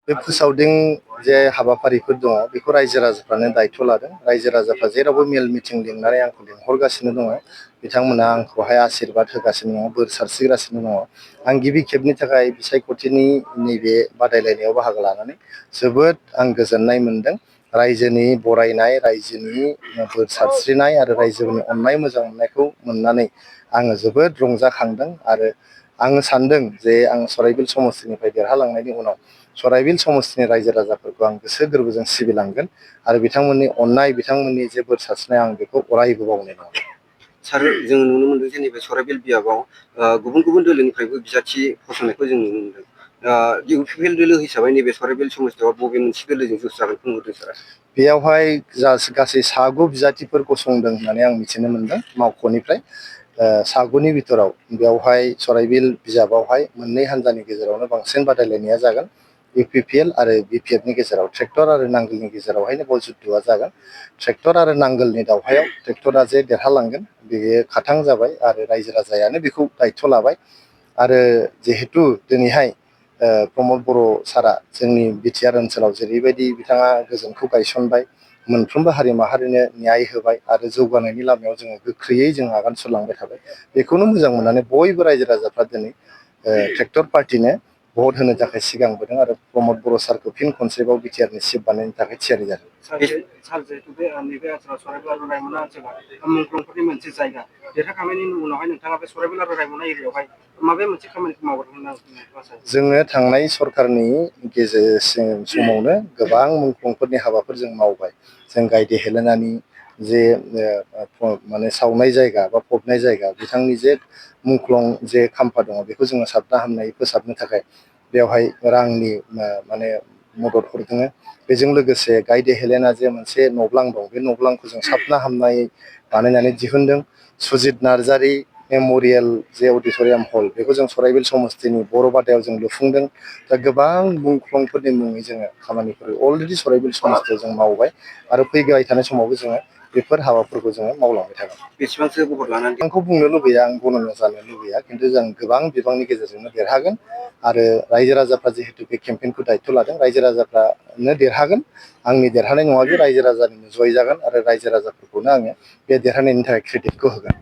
बे फोसावदिं जे हाबाफारिफोर दङ बेखौ रायजो राजाफ्रानो दायथ' लादों। रायजो राजाफ्रा जेरावबो मेल मिटिं लिंनानै आंखौ लिंहरगासिनो दङ। बिथांमोना आंखौहाय आशीर्बाद होगासिनो दङ, बोर सारस्रिगासिनो दङ। आं गिबि खेबनि थाखाय बिसायख'थिनि नैबे बादायलायनायाव बाहागो लानानै जोबोद आं गोजोननाय मोनदों। रायजोनि बरायनाय, रायजोनि बोर सारस्रिनाय आरो रायजोनि अननाय मोजां मोननायखौ मोननानै आङो जोबोद रंजाखांदों आरो आङो सानदों जे आं सराइबिल समस्तिनिफ्राय देरहालांनायनि उनाव सराइबिल समस्तिनि रायजो राजाफोरखौ आं गोसो गोरबोजों सिबिलांगोन आरो बिथांमोननि अननाय, बिथांमोननि जे बोर सारस्रिनाय आं बेखौ अरायबो बावनाय नङा। सार, जों नुनो मोनदों जे नैबे सराइबिल बियाबाव गुबुन गुबुन दोलोनिफ्रायबो बिजाथि फसंनायखौ जों नुनो मोनदों। इउपिपिएल दोलो हिसाबै नैबे सराइबिल समस्तियाव बबे मोनसे दोलोजों जुस जागोनखौ नुदों सार? बेयावहाय गासै सागु बिजाथिफोर गसंदों होननानै आं मिथिनो मोनदों मावख'निफ्राय। सागुनि बिथोराव बेवहाय सराइबिल बिजाबावहाय मोननै हान्जानि गेजेरावनो बांसिन बादायलायनाया जागोन। इउपिपिएल आरो बिपिएफनि गेजेराव ट्रेक्टर आरो नांगोलनि गेजेरावहायनो बल जुद्धआ जागोन। ट्रेक्टर आरो नांगोलनि दावहायाव ट्रेक्टरा जे देरहालांगोन बेयो खाथां जाबाय आरो रायजो राजायानो बेखौ दायथ' लाबाय। आरो जिहेतु दिनैहाय प्रमद बर' सारआ जोंनि बिटिआर ओनसोलाव जेरैबायदि बिथाङा गोजोनखौ गायसनबाय, मोनफ्रोमबो हारि माहारिनो न्याय होबाय आरो जौगानायनि लामायाव जोङो गोख्रैयै जों आगान सुरलांबाय थाबाय। बेखौनो मोजां मोननानै बयबो रायजो राजाफ्रा दिनै ट्रेक्टर पार्टिनो भट होनो थाखाय सिगांबोदों आरो प्रमद बर' सारखौ फिन खनसेबाव बिटिआरनि चिफ बानायनो थाखाय थियारि जादों। सार, जिहेतु बे नैबे ओनसोलाव सराइबिल आरो रायमना ओनसोला मुंख्लंफोरनि मोनसे जायगा, देरहाखांनायनि उनावहाय नोंथाङा बे सराइबिल आरो रायमना एरियायावहाय माबे मोनसे खामानिखौ मावगोन होनना जोङो थांनाय सरकारनि समावनो गोबां मुंख्लंफोरनि हाबाफोर जों मावबाय। जों गायदे हेलेनानि जे माने सावनाय जायगा बा फबनाय जायगा, बिथांनि जे मुंख्लं जे खाम्फा दङ बेखौ जोङो साबना हामनायै फोसाबनो थाखाय बेवहाय रांनि माने मदद हरदों। बेजों लोगोसे गायदे हेलेना जे मोनसे न'ब्लां दं, बे न'ब्लांखौ जों साबना हामनायै बानायनानै दिहुनदों। सुजित नार्जारि मेम'रियेल जे अडिट'रियाम हल बेखौ जों सराइबिल समस्तिनि बर'बादायाव जों लुफुंदों। दा गोबां मुंख्लंफोरनि मुङै जोङो खामानिफोर अलरेडि सराइबिल समस्तियाव जों मावबाय आरो फैबाय थानाय समावबो जोङो बेफोर हाबाफोरखौ जोङो मावलांबाय थागोन। बेसेबांसो भट लानानै आंखौ बुंनो लुबैया, आं गनना जानो लुबैया, खिन्थु जों गोबां बिबांनि गेजेरजोंनो देरहागोन आरो रायजो राजाफ्रा जिहेतु बे केम्पेइनखौ दायथ' लादों, रायजो राजाफ्रानो देरहागोन। आंनि देरहानाय नङा, बे रायजो राजानिनो जय जागोन आरो रायजो राजाफोरखौनो आङो बे देरहानायनि थाखाय क्रेडिटखौ होगोन।